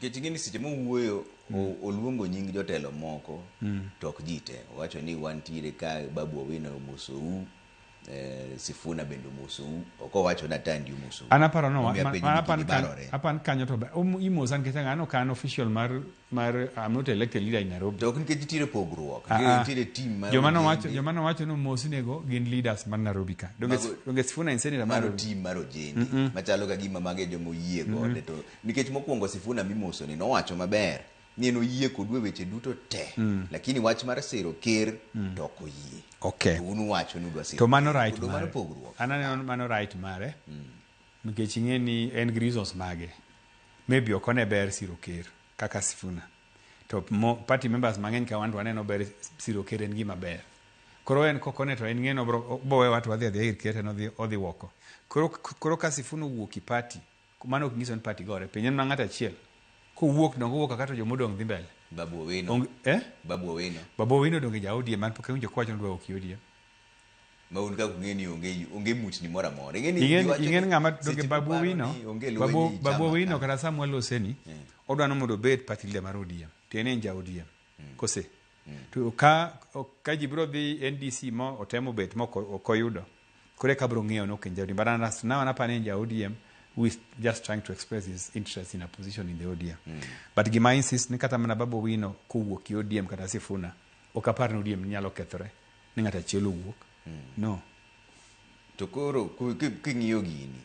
Nikech ing'e ni seche mowuoyo oluongo nying jotelo moko to ok ji te. Owacho ni wantiere ka Babu Owino omosou, Sifuna bende omosou, ok owacho ni Atandi omosou. An aparo no Omiyo apenjo ni gini barore. Apan kanyo to imosa nikech ang'ano ka an official mar I'm not elected leader in Nairobi. To ok nikech nitiere pogruok. Ah, ah. Nitiere team mar Joma nowacho Ojende, joma nowacho ni omosnego gin leaders mar Nairobi ka. Donge donge Sifuna en senator mar mano Nairobi? team mar Ojende machalo ka gima mago e joma oyie kode to nikech mokwongo Sifuna mimoso ni nowacho maber ni en oyie kodu e weche duto te lakini wach mar siro ker to ok oyie. Okay. To un uwacho ni udwa siro To mano ker. right Koro mano mare. pogruok. An aneno mano right mare. Nikech ing'e ni en gi reasons mage. Maybe ok one ber siro ker kaka Sifuna. To mo, party members mang'eny ka wan to waneno ber siro ker en gima ber. Koro en kokone to en ng'e ni obro obowewa to wadhi adhiya ir ker to en odhi woko. Koro ka Sifuna owuok e party, mano ok nyiso ni party gore piny. En mana ng'ato achiel. Kowuok donge owuok kaka to jomodong' dhi mbele. Babu Owino. Onge, eh? Babu Owino. Babu Owino donge ja ODM an pok awinjo kowacho ni odwa wuok e ODM. Ma un kaka ung'e ni onge muchni moro amora. Ing'e ni Ing'e giwacho ing'e ni ng'ama seche donge Babu muparo Owino ni onge lweny Babu ei Babu chama Owino ka. kata Samuel Oseni odwa ni mondo obed party leader mar ODM. To en en ja ODM. Kose? To ka ji biro dhi NDC mo otemo bet mok ok oyudo. Koro eka biro ng'eyo ni ok en ja ODM. But as now an apani en ja ODM who is just trying to express his interest in a position in the ODM. But gima insist ni kata mana Babu Owino kowuok e ODM kata Sifuna, ok apar ni ODM nyalo kethore ni ng'ato achiel owuok. No. To koro king'iyo gini,